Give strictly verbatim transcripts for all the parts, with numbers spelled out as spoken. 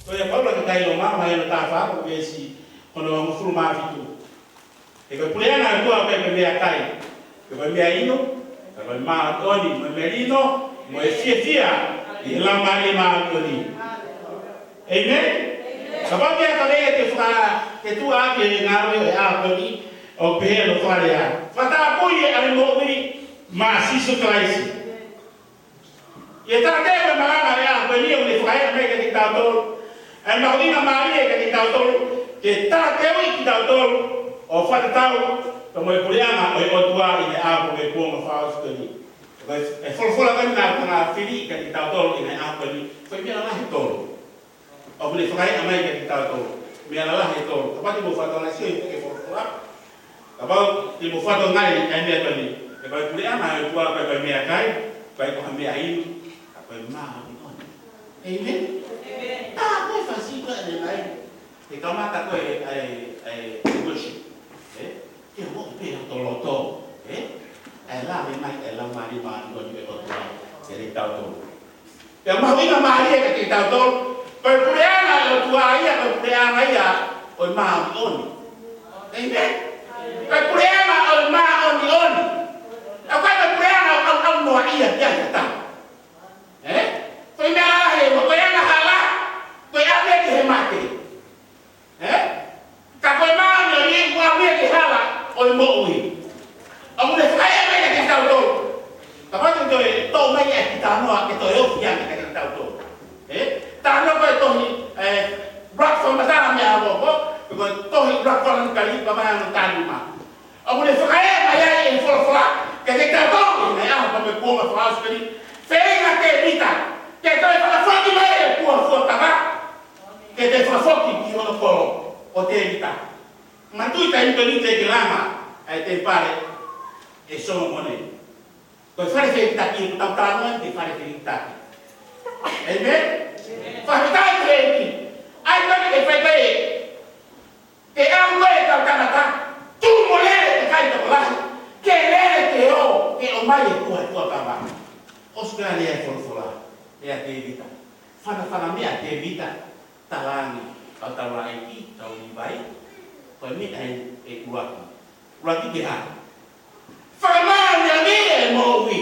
Ko ia Paula ki he kakai Loma, vahe hono taha fā, ko e veesi hono hongofulu mā fitu. He ko e puleʻanga ʻo e ʻOtua ʻoku ʻikai ko e meʻakai, pe ko e meʻainu, ka ko e māʻoniʻoni, mo e melino, mo e fiefia ʻi he Laumālie Māʻoniʻoni. ʻĒmeni? Kapau te ke lave ʻo fakafetuʻutaki e ngāue ʻo e ʻaho ko eni, ʻoku pehē hono fakalea: Fakatapui ʻa e moʻui maʻa Sīsū Kalaisi. ʻI he talateu ʻo e malanga ʻo e ʻaho ko eni, ʻoku ne fakaeʻa mai kiate kitautolu ʻa e mahuʻingamālie kiate kitautolu ke talateuʻi kitautolu ʻo fakatatau pea mo e puleʻanga ʻo e ʻOtua ʻi he ʻaho ko ē kuonga fakaʻosi ko eni. Ko e folofola ko eni naʻa tau fili kiate kitautolu ʻi he ʻaho ko eni, ko e meʻa lalahi ʻe tolu ʻoku ne fakaeʻa mai kiate kitautolu. Meʻa lalahi ʻe tolu. Kapau te mou fakatokangaʻi ʻa e folofola, kapau te mou fakatokangaʻi ʻa e meʻa ko eni, ko e puleʻanga ʻo e ʻOtua ʻoku ʻikai ko e meʻakai, ʻikai ko ha meʻainu, ka ko e māʻoniʻoni. ʻĒmeni? ʻĒmeni. Tā ko e fasi ko ē ʻanenai, he kamata ko ē ʻa e, ʻa e, ʻa e worship, ē? Ke moʻui pē ʻi hotau loto, ē? ʻA e lave mai ʻa e Laumālie Māʻoniʻoni ʻo e ʻOtua kiate kitautolu. Pea mahuʻingamālie kiate kitautolu, ko e puleʻanga ʻo e ʻOtua ia, ko e puleʻanga ia ʻo e māʻoniʻoni. ʻĒmeni? Ko e puleʻanga ʻo e māʻoniʻoni. ʻOku ʻikai ko e puleʻanga ʻo e ʻalu noa ia, ia ia ta. Ē? Ko e meʻa lalahi, ko e angahala, ko e ʻave ki he mate. Ē? Ka ko e māʻoniʻoni ʻoku ʻave ki he hala ʻo e moʻui. ʻOku ne fakaeʻa mai kiate kitautolu. Kapau te ke toe toʻo mai ʻa e kiʻi talanoa ke toe ofi ange kiate kitautolu. Ē? Talanoa ko e tohi, ē, ʻUluaki Fakamatala mei he Alo ko, ko e tohi ʻUluaki Fakalangi, kapau te ke ʻai ʻo tali mai. ʻOku ne fakaeʻa mai ai e folofola kiate kitautolu ʻi he ʻaho ko ē kuonga fakaʻosi ko eni, feinga Tēvita ke toe fakafoki mai e pua fuakava, ke toe fakafoki ki hono kolo ʻo Tēvita. Manatuʻi taimi ko eni te ke langa ʻa e temipale ʻe Solomone, ko e fale fehikitaki, ʻoku tau talanoa ki he fale fehikitaki. ʻĒmeni? Fakafetaʻi ki he ʻEiki. ʻAi ko ē ke fai ko ē, ke ʻalu ko ē ʻetau tangata, tuʻu mo lele e kakai tokolahi, ke lele ke ō, ke ʻomai e pua fuakava. ʻOsi ko ē ʻa e lea ʻa e folofola, lea ʻa Tēvita. Fanafana mai ʻa Tēvita, talaange, kau taulaʻeiki, kau Līvai, ko e meʻa ē ʻe ʻuluaki. ʻUluaki ke hā? Fakamāʻoniʻoniʻi e moʻui.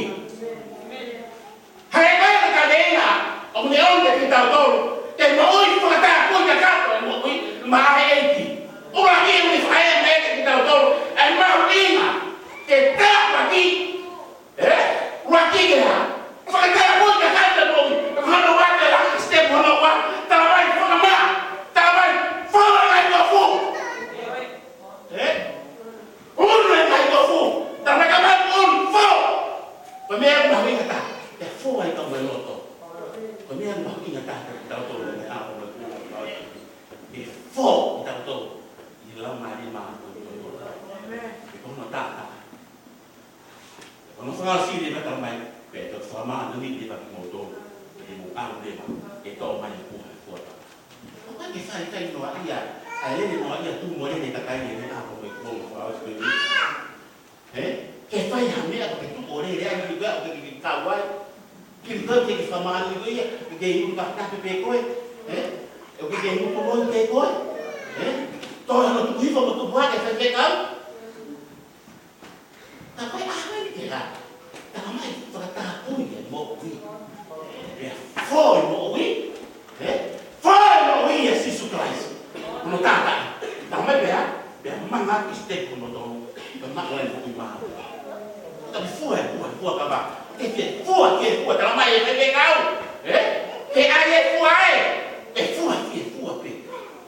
Hangē ko e kaveinga ʻoku ne ʻomi kiate kitautolu, ke moʻui fakatapui kakato e moʻui maʻa e ʻEiki. ʻUluaki ʻoku ne fakaeʻa mai kiate kitautolu ʻa e mahuʻinga ke tāpuaki, ē? ʻUluaki ke hā? Fakatapui kakato e moʻui. Ko hono ua, ke laka ki he step hono ua, talamai fakamā, talamai fou e ngaahi tofu. Ē? Unu e ngaahi tofu. Talamai ka mai unu, fou. Ko e meʻa mahuʻinga taha, ke fou ai kitautolu e loto. Ko e meʻa mahuʻinga taha kiate kitautolu ʻi he ʻaho ko eni. Ke fou kitautolu ʻi he Laumālie Māʻoniʻoni. Ko hono taha taha. Ko hono fakaʻosi leva talamai, pea te u fakamāʻoniʻoniʻi leva kimoutolu, pea te mou ʻalu leva ʻo toʻo mai e pua fuakava. ʻOku ʻikai ke fai, fai noaʻia, ʻa e lele noaʻia, tuʻu mo lele e kakai ʻi he ʻaho ko ē kuonga fakaʻosi ko eni. Ē? Ke fai ha meʻa, ke tuʻu ʻo lele ai, ʻoku ʻikai ke ke kau ai. Ke ke kau ke ke fakamāʻoniʻoniʻi koe ia, ke ke inu ka ka pe pe koe. Ē? ʻOku ke ke inu ko koe pe koe. Ē? Toe hano tuku hifo mo tuku hake, fai pe kau. Ka ko e ʻaho ni ke la, talamai fakatapui e moʻui. Pea fou e moʻui, ē? Fou e moʻui ʻia Sīsū Kalaisi. Hono taha taha. Talamai pea, pea manga ki he step hono tolu. Pea maʻu ai e moʻui māʻoniʻoni. Ka ke fua e pua, fuakava. Ke fie fua, fie fua, talamai ʻe fai pe kau. Ē? Ke ʻai e fua ē. ʻE fua, fie fua pē.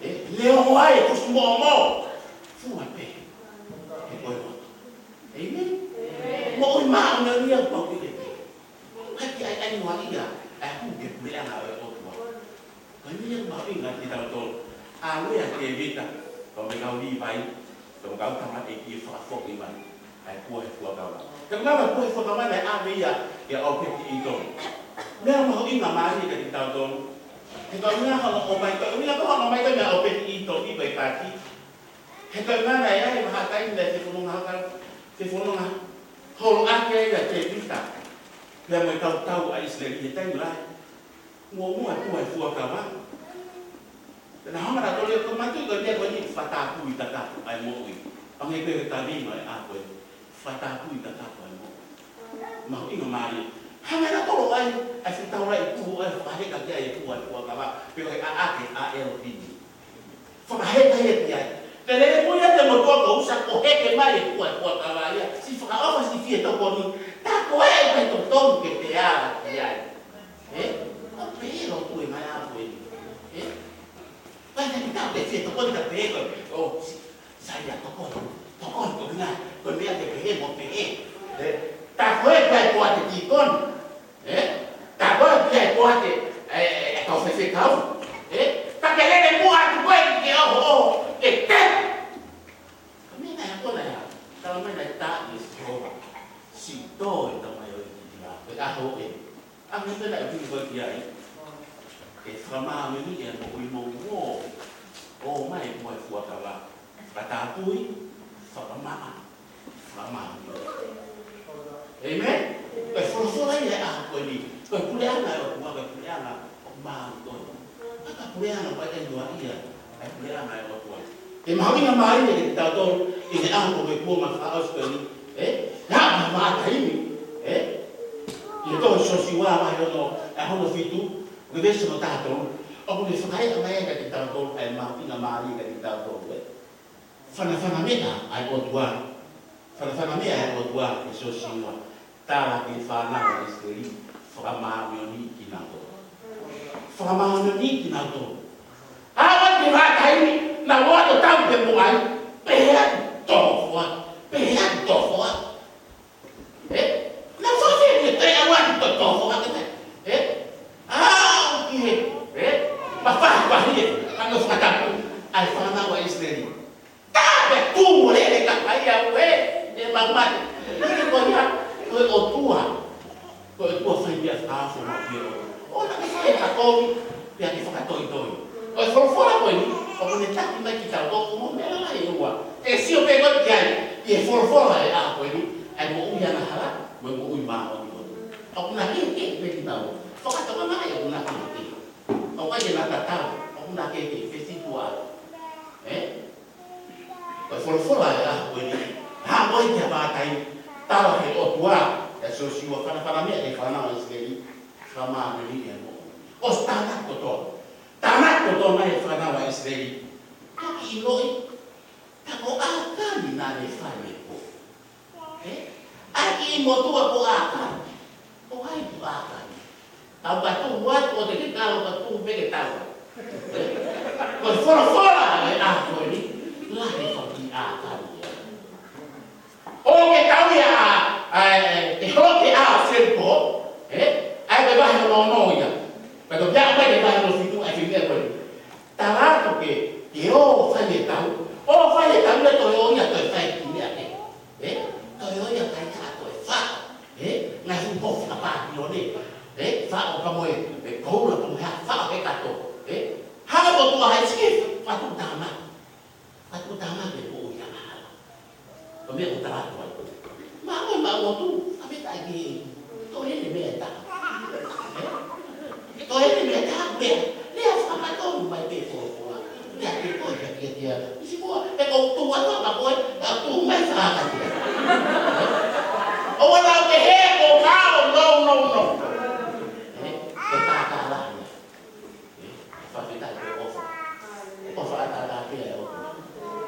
Ē? Leʻo ai e kusi momo. Fua pē. He ko e loto. ʻĒmeni? Moʻui māʻoniʻoni ia ʻoku pau ke ke pehē. ʻIkai ke ʻai, ʻai noaʻia, ʻa e hū ki he puleʻanga ʻo e ʻOtua. Ko e meʻa mahuʻinga kiate kitautolu. ʻAlu ʻa Tēvita, pea mo e kau Līvai, pea mo e kau tangataʻeiki ʻo fakafoki mai ʻa e pua he fuakava. He ko e pua he fuakava naʻe ʻave ia kia ʻOpeti-ʻItoni. Meʻa mahuʻinga mālie kiate kitautolu. He ko e ʻuhinga hono ʻomai, ko e ʻuhinga ko hono ʻomai ko ē meia ʻOpeti-ʻItoni ko e kāti. He ko e ʻuhinga naʻe ʻi ai e vahaʻa taimi naʻe fefononga haka, fefononga holo ʻaki ai ʻa Tēvita pea mo e kau tau ʻa ʻIsileli he taimi lahi. Muʻomuʻa e pua he fuakava. Pea naʻe hanga ʻe nautolu ia ʻo kamata ko e meʻa ko eni, fakatapui tatapu ʻa e moʻui. Hangē ko e taimi mai ʻa ko e fakatapui tatapu ʻa e moʻui. Mahuʻinga mālie. Hanga ʻe nautolu ʻo ʻai ʻa e fetaulaki ʻo ʻai fakaheka ki ai e pua ʻo e fuakava, pe ko e ʻaʻake ʻa e ʻa e ʻo pini. Fakaheka ia ki ai. Te lele mo ia te motuʻa ko usa ko heke mai e pua ʻo e fuakava ia. Siʻi fakaʻofa, siʻi fie tokoni. Tā ko ē ʻoku ʻikai totonu ke te ala ki ai. Ē? Ko pē lotu e mai a ko ē. Ē? Vai na kita pe fie tokoni ta pe ko. ʻO, si-, sai ia tokoni. Tokoni ko e meʻa, ko e meʻa ke pehē mo pehē. Ē? Tā ko ē ʻoku ʻikai ko ā te tīkoni. Ē? Tā ko ē ʻoku ʻikai ko ā te, ē, ē, ē, kau faifekau. Ē? Ka ke lele muʻa atu ko ē ke ʻoho, ʻoho, ke te. Ka meʻa naʻe hoko na ia. Tala mai naʻe tā ʻe Sihova. Siʻi tō e tamai ʻo e kikila. Ko e ʻaho ē. ʻA e meʻa naʻe pili ko ē ki ai. Ke fakamāʻoniʻoniʻi e moʻui moʻui ʻo, ʻomai e pua ʻo e fuakava. Fakatapui, fakamaʻa, fakamāʻoniʻoni. ʻĒmeni? Ko e folofola ia ʻa e ʻaho ko eni. Ko e puleʻanga ʻo e ʻOtua, ko e puleʻanga ʻoku māʻoniʻoni. Ka ko e puleʻanga ʻoku ʻikai ke ʻiloa ia ʻa e puleʻanga ʻo e ʻOtua. Ko e mahuʻinga mālie kiate kitautolu ʻi he ʻaho ko ē kuo mafakaʻosi ko eni, ē? Naʻa mo e taimi, ē? ʻI he tohi Siosiua vahe hono, ē, hono fitu, ko e veesi hono taha tolu. ʻOku ne fakahā mai kiate kitautolu ʻa e mahuʻinga mālie kiate kitautolu, ē? Fanafana mai ʻa e ʻOtua. Fanafana mai ʻa e ʻOtua kia Siosiua. Tala ki he fānau ʻa ʻIsileli, fakamāʻoniʻoniʻi kinautolu. Fakamāʻoniʻoniʻi kinautolu. ʻAlu atu ki he vahaʻa taimi, naʻa nau ō atu ʻo tau pē mo ai, pehē atu tofoa, pehē atu tofoa. Ē? Naʻa nau fafē ni, pehē atu tofoa ke te. Ē? ʻAlu ki he, ē? Mafahifahi ē, hanga ʻo fakatapu ʻa e fānau ʻa ʻIsileli. Tā pē tuʻu mo lele kakai au ē, ʻe maumau. Ko ia, ko e ʻOtua. Ko e ʻOtua fai meʻa fakaofo mo pio. ʻOua naʻa ke fai ha kovi, pea ke fakatoitoi. Ko e folofola ko eni, ʻoku ne taki mai kitautolu mo e meʻa lalahi ʻe ua. Ke sio pē koe ki ai, ʻi he folofola ʻo e ʻaho ko eni, ʻa e moʻui angahala, mo e moʻui māʻoniʻoni. ʻOku na kehekehe pē kitautolu. Fakatokangaʻi ʻoku na kehekehe. ʻOku ʻikai ke na tatau, ʻoku na kehekehe, fesitu ai. Ē? Ko e folofola ʻo e ʻaho ko eni, hā mo e kia pātai, tala he ʻOtua, ʻe Siosiua, fanafana mai ki he fānau ʻa ʻIsileli, fakamāʻoniʻoniʻi e moʻui. ʻOsi tānaki kotoa. Tānaki kotoa mai e fānau ʻa ʻIsileli. Toki ʻiloʻi, tā ko ʻAkani naʻa ne fai e pō. Ē? ʻAi kiʻi motuʻa ko ʻAkani. Ko hai ko ʻAkani? Tau ka tuʻu atu ʻo te ke kalo ka tuʻu pē ke tau. Ē? Ko e folofola ʻo e ʻaho ko eni, lahi e fanga kiʻi ʻAkani. ʻO ke tau ia ʻa, ʻa, ʻe, ʻe holo ke ʻa Seliko, ē? ʻAi ke vahe hono ono ia. Pea toki aʻu mai ke vahe hono fitu ʻa e kiʻi meʻa ko eni. Tala atu ke, ke ō fai e tau, ō fai e tau ia toe ō ia toe fai ki meʻa ke. Ē? Toe ō ia kai ka toe faʻo. Ē? Ngaahi fuʻu kofu ka pāpilone. Ē? Faʻo ka mo e, e koula ka mo e hā, faʻo he kato. Ē? Hanga ʻo tuʻu ʻa hai siki, fatu tama. Fatu tama ke ko ia mahala. Ko e meʻa ʻoku tala atu ai. Maʻu, maʻu atu, a me tai ke, toe ʻi ai e meʻa ʻe taha. Ē? Toe ʻi ai e meʻa ʻe taha, meʻa, meʻa fakamatonu mai pē folofola. Meʻa ke koe, kia, kia, kia. ʻIsi mo, ʻe ko tuʻu atu ka koe, ka tuʻu mai fakakia. ʻOua naʻa ke hē ko e kau, no, no, no. Ē? Ko e tātālahi. Ē, fakafetaʻi ko e ʻofa. ʻOfa ʻataʻatā pē ʻa e ʻOtua.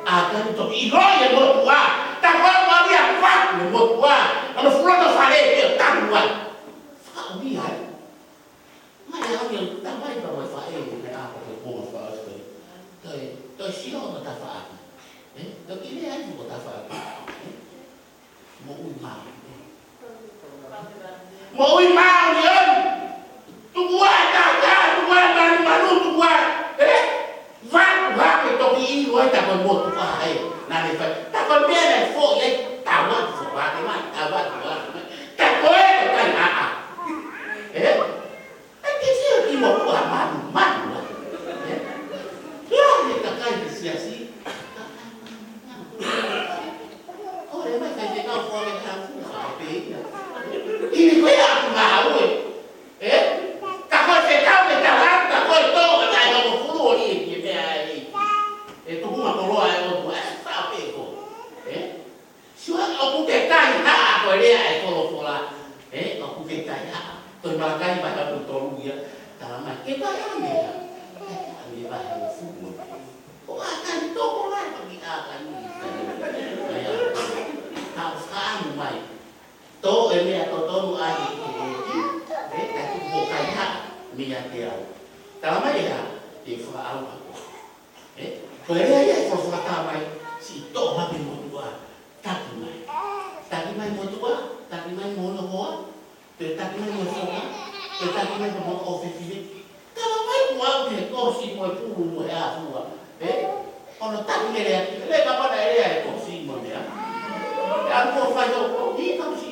ʻAkani toki ʻiloʻi e motuʻa. Tā ko ē ʻoku ʻalu ia ʻo faku e motuʻa. ʻAlu ʻo fuʻu loto fale pē ʻo tanu ai. Fakaʻomi ai. Mai ʻalu ia ʻo tā mai pē mo e faʻē, ʻi he ʻaho ko ē kuo mafakaʻosi ko ē. Toe, toe sio hono tafaʻaki. Ē, toki lea ai hono tafaʻaki. Ē? Moʻui māʻoniʻoni. Moʻui māʻoniʻoni. Tuku ā e kākā, tuku ā e manumanu, tuku ā, ē? Vaku hake toki ʻilo ai tā ko e motuʻa ē. Naʻa ne fai. Tā ko e meʻa naʻe foʻi ai, tau atu foʻi hake mai, tau atu foʻi hake mai. Tā ko e ko kai ʻaʻa. Ē? ʻAi ke sio ki motuʻa manumanu, ē? Lahi e kakai he siasi. ʻOle mai kai te kau fua ke hau fua pē ia. Ini ko ia aku ngāue. Ē? Ka ko e fekau ke tala, ka ko e tō, ka taʻe hongofulu ʻo liʻe ki he meʻa. Ko e Malakai vahe ʻe tolu ia, tala mai, ke vahe ʻa e meʻa, ʻa e meʻa vahe ʻe hongofulu. ʻO ʻa e kani toko lahi ko e ʻa e kani. Ka u fakaʻamu mai. Tō e meʻa totonu ʻa e ki he ʻEiki, ē, ʻa e tuku hoʻo kaihaʻa meiate au. Tala mai ʻe hā, te u fakaʻauha koe. Ē? Ko e lea ia ʻe folofola mai, siʻi toʻo mai pē motuʻa, taki mai. Taki mai motuʻa, taki mai mo hono hoa, pe taki mai mo e foha, pe taki mai mo hono ʻofefine. Tala mai kuo aʻu ki he kosi mo e pulu mo e ʻāfua. Ē? Ono taki mai lea, lea kapau naʻe lea e kosi mo e meʻa. ʻE alu ʻo fai ʻo, ʻo, ʻi ka kosi.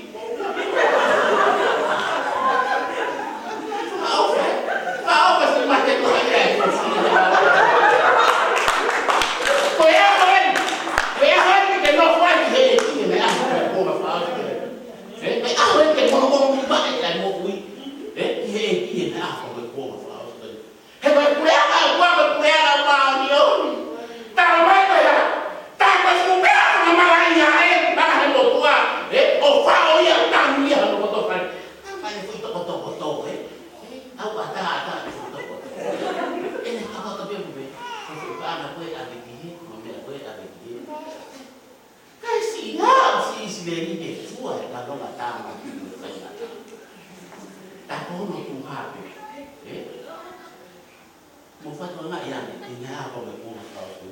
He ko e puleʻanga ʻo e ʻOtua ko e puleʻanga māʻoniʻoni. Tala mai ko ia, tā ko e fuʻu meʻa ko e malaʻia ē, maka he motuʻa, ē, ʻo fao ia, tangi ia, hono kotoa fale. Tala mai ne fuʻu tokotoko tō, ē. Ē, au a tā, a tā, ne fuʻu tokotoko. Ē, ne tokotoko pē mo e, ko e fuʻu paʻanga ko ē ʻave ki hē, mo e meʻa ko ē ʻave ki hē. Kae siʻi ngāue ʻa ʻIsileli ke fua e kanonga tāmaki mo e faingataʻa. Tā ko hono tuha pē. Ē? Mo fatu anga i ane, ʻi he ʻaho ko e kuonga fakaʻosi.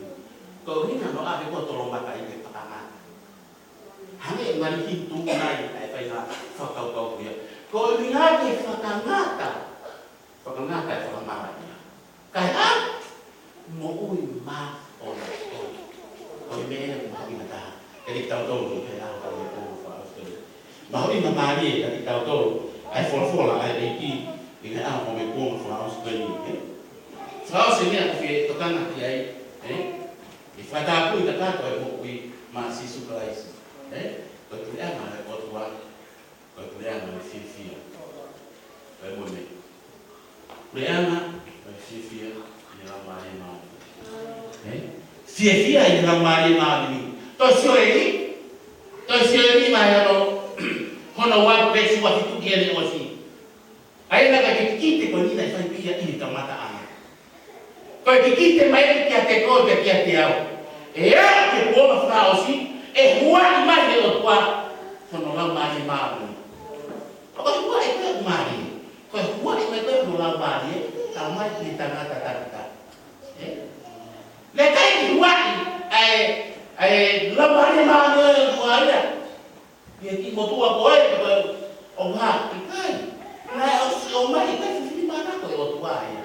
Ko e ʻuhinga hono ʻave ko e tolomaka ʻi he fakangata. Hangē ʻe mali hintu nai ʻa e faʻahinga fakakaukau ko ia. Ko e ʻuhinga ke fakangata. Fakangata e fakamalaʻia. Kae hā? Moʻui māʻoniʻoni. Ko e meʻa ia ʻoku mahuʻinga taha kiate kitautolu ʻi he ʻaho ko e kuonga fakaʻosi. Mahuʻinga mālie kiate kitautolu ʻa e folofola ʻa e ʻEiki ʻi he ʻaho ko e kuonga fakaʻosi ko eni, ē? Fakaʻosi eni ʻoku fie tokanga ki ai, ē? ʻI he fakatapui kakato e moʻui maʻa Sīsū Kalaisi, ē? Ko e puleʻanga ʻo e ʻOtua, ko e puleʻanga ʻo e fiefia. Ko e moʻoni. Puleʻanga ʻo e fiefia ʻi he Laumālie Māʻoniʻoni. Ē? Fiefia ʻi he Laumālie Māʻoniʻoni. Tohi Sioeli, tohi Sioeli vahe hono, hono ua veesi ua fitu ki heʻene ʻosi. ʻA ia naʻe ʻikai ke kikite ko eni naʻe fai pē ia ʻi he kamataʻanga. Ko e kikite mai eni kiate koe pea kiate au. ʻE aʻu ki he kuonga fakaʻosi, ʻe huaʻi mai ʻe he ʻOtua hono Laumālie Māʻoniʻoni. Ko e huaʻi ko ē ʻoku mālie. Ko e huaʻi mai ko ē hono Laumālie, tau mai ki he tangata takitaha. Ē? Naʻe ʻikai ke huaʻi ʻa e, ʻa e Laumālie Māʻoniʻoni ʻo e ʻOtua ia. ʻI he kiʻi motuʻa ko ē, ko e ʻoku hā, ʻikai. Naʻe ʻosi ʻomai, ʻikai fefine mahaki ko e ʻOtua ia.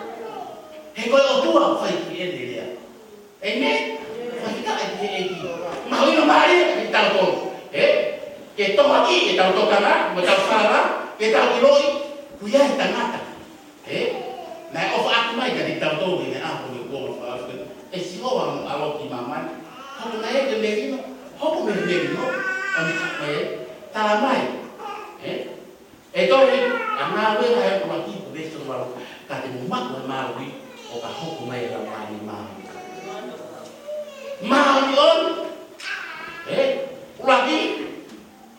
He ko e ʻOtua ʻoku fai ki heʻene lea. ʻĒmeni? Fakafetaʻi ki he ʻEiki. Mahuʻinga mālie kiate kitautolu. Ē? Ke tohoakiʻi ʻetau tokanga, mo ʻetau fala, ke tau ʻiloʻi, ʻoku ʻi ai e tangata. Ē? Naʻe ʻofaʻaki mai kiate kitautolu ʻi he ʻaho ko e kuonga fakaʻosi. ʻE Sihova mo ʻaloʻofa ki māmani. Hoko mai ʻa e melino, hoko mai e melino, ʻo ne hoko mai, tala mai. Ē? ʻE tohi, ʻa Ngāue vahe ʻuluaki ko e veesi tolu valu, ka te mou maʻu ʻa e mālohi, ʻo ka hoko mai ʻa e Laumālie Māʻoniʻoni. Māʻoniʻoni. Ē? ʻUluaki,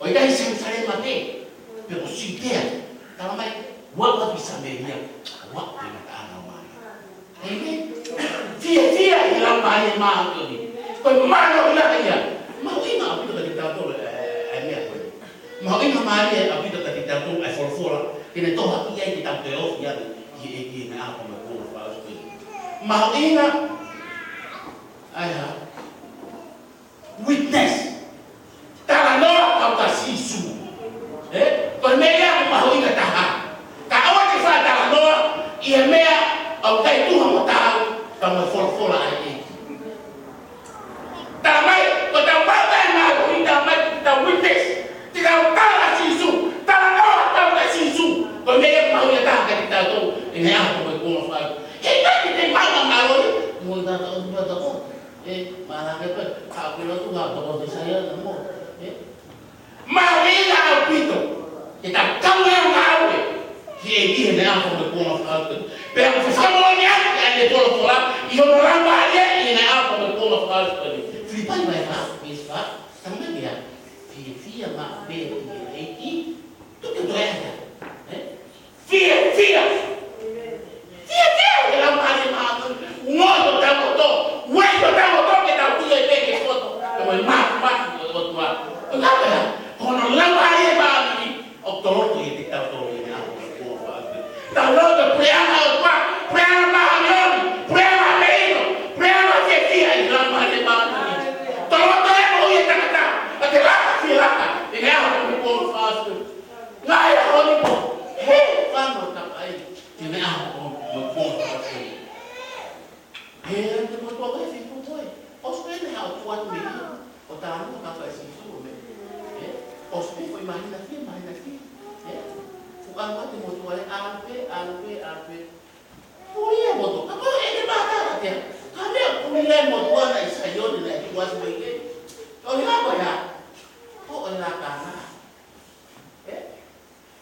ʻoku ʻikai Selusalema pē, pe ko Siutea. Tala mai, ʻoku aʻu ki Samēlia, ʻoku aʻu ki he ngataʻanga ʻo māmani. ʻĒmeni. Fiefia ʻi he Laumālie Māʻoniʻoni. Ko e mālohi lahi ia. Mahuʻinga ʻaupito kiate kitautolu, ē, ʻa e meʻa ko ē. Mahuʻinga mālie ʻaupito kiate kitautolu ʻa e folofola, ke ne tohoakiʻi ai ke tau toe ofi ange ki he ʻEiki ʻi he ʻaho ko e kuonga fakaʻosi ko eni. Mahuʻinga, ʻa e hā? Witness. Talanoa ʻo Sīsū. Ē? Ko e meʻa ia ʻoku mahuʻinga taha. Ka ʻoua te ke faʻa talanoa ʻi he meʻa ʻoku ʻikai tuha mo taau, ka mo e folofola ʻa e ʻEiki. Tala mai, ko ʻetau maʻu ʻa e mālohi, tala mai, ko ʻetau witness. Te tau tala Sīsū, talanoa ʻo Sīsū. Ko e meʻa ia ʻoku mahuʻinga taha kiate kitautolu ʻi he ʻaho ko e kuonga fakaʻosi. He ʻikai te te maʻu ha mālohi, mo e tata o tata o. Ē, mālō ʻaupito, ka ʻoku ʻilo atu ʻa e toko te sai ana mo. Ē? Mahuʻinga ʻaupito ke tau kaungā ngāue ki he ʻEiki he ʻaho ko e kuonga fakaʻosi. Pea ʻoku fakamoʻoni ʻaki ʻa e folofola ʻi hono Laumālie ʻi he ʻaho ko e kuonga fakaʻosi. Filipai vahe fā, veesi fā, tala mai ia, fiefia maʻu pē ʻi he ʻEiki, tuku toe ʻai. Ē? Tau loto, puleʻanga ʻo e ʻOtua, puleʻanga māʻoniʻoni, puleʻanga melino, puleʻanga fiefia ʻi he Laumālie Māʻoniʻoni. Tau loto e moʻui ʻa e tangata, ʻa e laka fielaka, ʻi he ʻaho ko e kuonga fakaʻosi. Ngaahi ʻaho ni pē, he fano takai, ʻi he ʻaho ko e kuonga fakaʻosi. He ʻa e motuʻa ko e fitu ko ē. ʻOsi pē ne haʻu atu mei heni. ʻO tānaki ka fai Sīsū ʻo meʻa. Ē? ʻOsi pē foʻi māhina fiha, māhina fiha. Ē? Fuʻu ʻalu atu e motuʻa ē, ʻalu pē, ʻalu pē, ʻalu pē. Puli e motuʻa. Ka ko e ʻeke mātā ka tea. Ka meʻa puli e motuʻa naʻe ʻi Saione naʻe tuʻu atu mei heni. ʻO ia ko ia. ʻO e lakanga. Ē?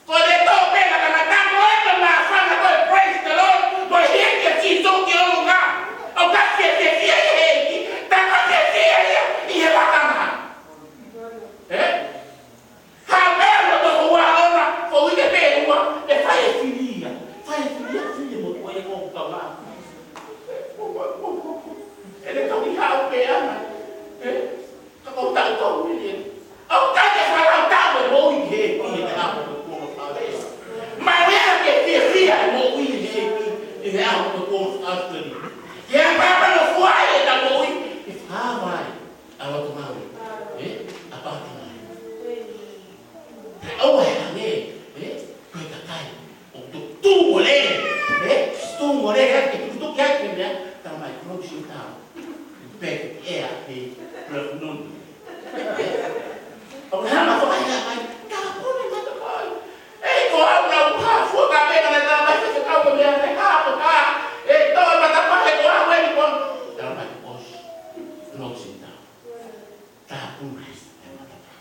Ko e tō pē lakanga, tā ko ē ko e māfana ko e praise the Lord, ko e hiki ʻa Sīsū ki ʻolunga. ʻOku ke fiefia ʻi he ʻEiki, tā ko e fiefia ia ʻi he lakanga. Ē? Haʻu pē mo e tokoua ʻona, ko e uike pē ʻe ua, ʻe fai e fili ia. Fai e fili ia, fili mo ko e ko ka ma. ʻE le kau ʻi haʻu pē ana. Ē? Ka ko e taʻu tolu miliona. ʻOku ke fakakaukau e moʻui he ʻEiki ʻi he ʻaho ko e kuonga fakaʻosi. Maʻu ia ke fiefia e moʻui he ʻEiki ʻi he ʻaho ko e kuonga fakaʻosi. Ke ʻai pē ʻa e fuʻu ʻai ʻeta moʻui, ke fakavaʻe ʻa e loto maʻu. Ē? ʻA Pātimeo. ʻOua ʻe hangē, ē? Ko e kakai ʻoku tuʻu ʻo lele, ē? Tuʻu ʻo lele, ē? Ke tukutuku ai ki he meʻa, tala mai, close your tongue. Pē ki ea, he, pula kunonu. Ē? ʻOku hanga fakaʻinga mai, tāpuni matapā. Ē, ko au naʻa ku hā, fua ka pē ka naʻe tala mai, faifekau ko e meʻa, naʻe hā, ko hā. Ē, tō matapā, ē, ko au eni ko. Tala mai, ʻosi. Close your tongue. Tāpuni e matapā.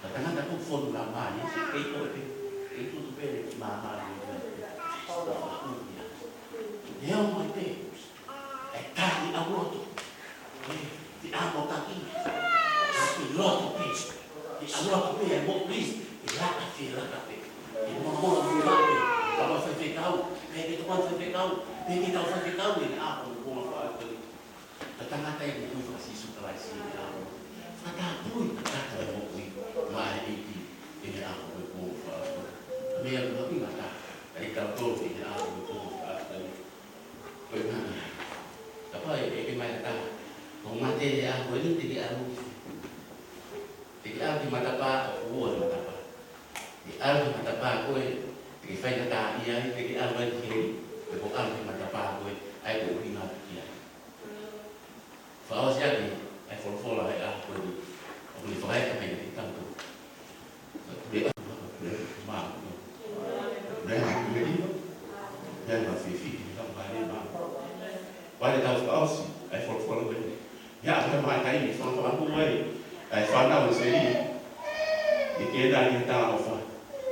Ka tangata ko e fonu la mai, ē, kei ko e pē, kei tutu pē le ki māmā le pē. Tāpuni ia. Leo mai pē, ʻe taki ʻa loto. Ē, ti amo taki. Taki loto pē. Ti amo loto pē, ʻe mo please, ʻe laka fielaka pē. ʻE mo mo mo ma pē, ka mo faifekau, pē ke toko faifekau, pē ke tau faifekau, ʻi he ʻaho ko e kuonga fakaʻosi. Ka tangata ʻi he moʻui faka-Sīsū Kalaisi ʻi he ʻaho. Fakatapui, fakatapui e moʻui maʻa e ʻEiki ʻi he ʻaho ko e kuonga fakaʻosi. Meʻa ʻoku mahuʻinga taha, ʻa e kau tō ʻi he ʻaho ko e kuonga fakaʻosi. Ko e ngana. Kapau ʻe ʻeke mai ha taha, ko e mate ʻi he ʻaho ni te ke ʻalu. Te ke ʻalu ki he matapā, ʻoku ua e matapā. Te ke ʻalu ki he matapā ko ē, te ke faingataʻaʻia ai, te ke ʻalu ai ki heli, pe ko e ʻalu ki he matapā ko ē, ʻa ia ko e ʻuhinga atu ki ai. Fakaʻosi ʻaki ʻa e folofola ʻa e ʻaho ko eni. ʻOku ne fakaʻeke mai kiate kitautolu. Pule ʻa, pule ʻa, ma, pule ʻa, pule ʻa, pule ʻa, fiefia, pule ʻa, ma. Pea tau fakaʻosi ʻa e folofola ko eni. Ia, ʻa e maʻa e taimi, fanga fanga pule ai. ʻA e fānau ʻa ʻIsileli. ʻI he kena ni he talaʻofa.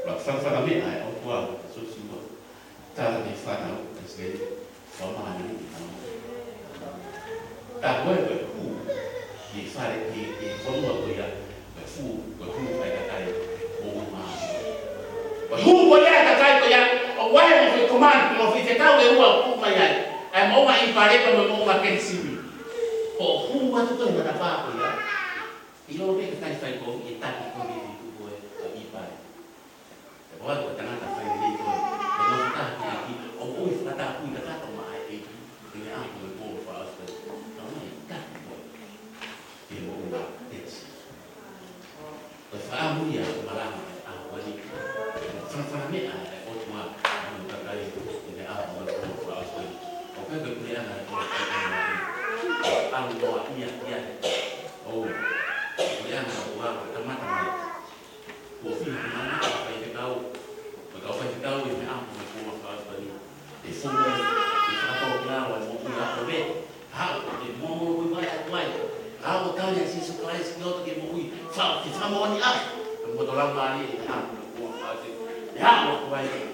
Pea fanga fanga meʻa ʻa e ʻOtua, Siosiua. Tala ki he fānau ʻa ʻIsileli, ʻo māmani ʻi he ʻaho. Tā ko ē ko e hū ki he fale, ki he, ki he fonua ko ia, ko e hū, ko e hū ʻa e kakai moʻui māmani. Ko e hū ko ia ʻa e kakai ko ia, ʻoku ʻi ai e foʻi command, mo e foʻi fekau ʻe ua ʻoku tuʻu mai ai. ʻA e moʻunga ʻIpale pea mo e moʻunga Penisini. Ko e hū atu ko ē he matapā ko ia. ʻIo pē kakai fai ko ē, ʻe taki ko ē ki he tuʻu ko ē ʻo ʻIpale. Ko au ko e tangata fai lelei ko ē, ʻe nofo taha ki he ʻEiki, ʻo moʻui fakatapui kakato maʻa e ʻEiki, ʻi he ʻaho ko e kuonga fakaʻosi. Ka mai taki ko ē ki he moʻunga Penisini. Ko e fakaʻamu ia ʻo e malanga ʻo e ʻaho ko eni. Fakafangameʻa e ʻOtua ʻa e kakai ʻi he ʻaho ko e kuonga fakaʻosi. ʻOku ʻikai ko e puleʻanga ʻo e ʻOtua ʻa e ʻaho ko eni. ʻAlu noa ia ia he. ʻO, puleʻanga ʻo e ʻOtua, kamata mai. Kuo fiha mai ʻa e kau faifekau, ʻa e kau faifekau ʻi he ʻaho ko e kuonga fakaʻosi ni. ʻE fonu, ʻe fakatōkilalo e moʻui ʻa e ʻOtua. Haʻu, ʻe momo ko e vai ʻa e ʻOtua. Haʻu ʻo tali ʻa Sīsū Kalaisi ki loto ki he moʻui. Fa, ke fakamoʻoni ʻaki e moʻui ʻa e Laumālie ʻi he ʻaho ko e kuonga fakaʻosi. ʻE haʻu ʻa e ʻOtua.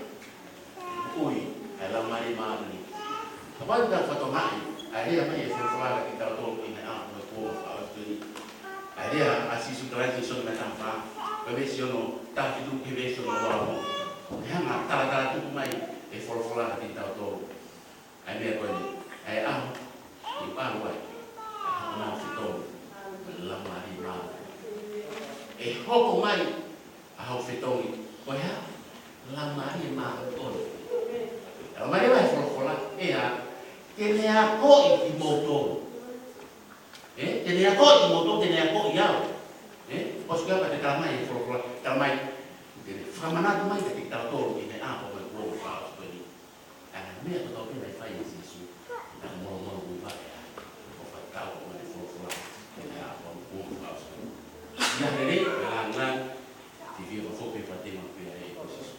Moʻui ʻa e Laumālie Māʻoniʻoni. Kapau te tau fakatokangaʻi ʻa e lea mai ʻa e folofola kiate kitautolu ʻi he ʻaho ko e kuonga fakaʻosi ni. ʻA e lea ʻa Sīsū Kalaisi ʻi Sione vahe taha fā, ko e veesi ono taha fitu ki he veesi ono ua ono. ʻE hanga ʻo talatala tuku mai e folofola kiate kitautolu. ʻA e meʻa ko eni, ʻa e ʻaho, ʻe ʻalu ai, ʻa e ʻaho ʻo e fetongi, ʻa e Laumālie Māʻoniʻoni. ʻE hoko mai, ʻa e fetongi, ko e hā? Laumālie Māʻoniʻoni. au. ʻE, ʻosi ko ia ka te tala mai e folofola, tala mai, te ne fakamanatu mai kiate kitautolu ʻi he ʻaho ko ē kuo ʻosi ko eni. Ka ko e meʻa kotoa pē naʻe fai ʻe Sīsū, naʻe molomolokuʻi ʻe ia ʻo fakatau ko ē e folofola ʻi he ʻaho kuo ʻosi ko eni. ʻIo, lelei, ka langa, te u fie foki pē ʻo fakatema pē ʻa e ʻEiki ko Sīsū.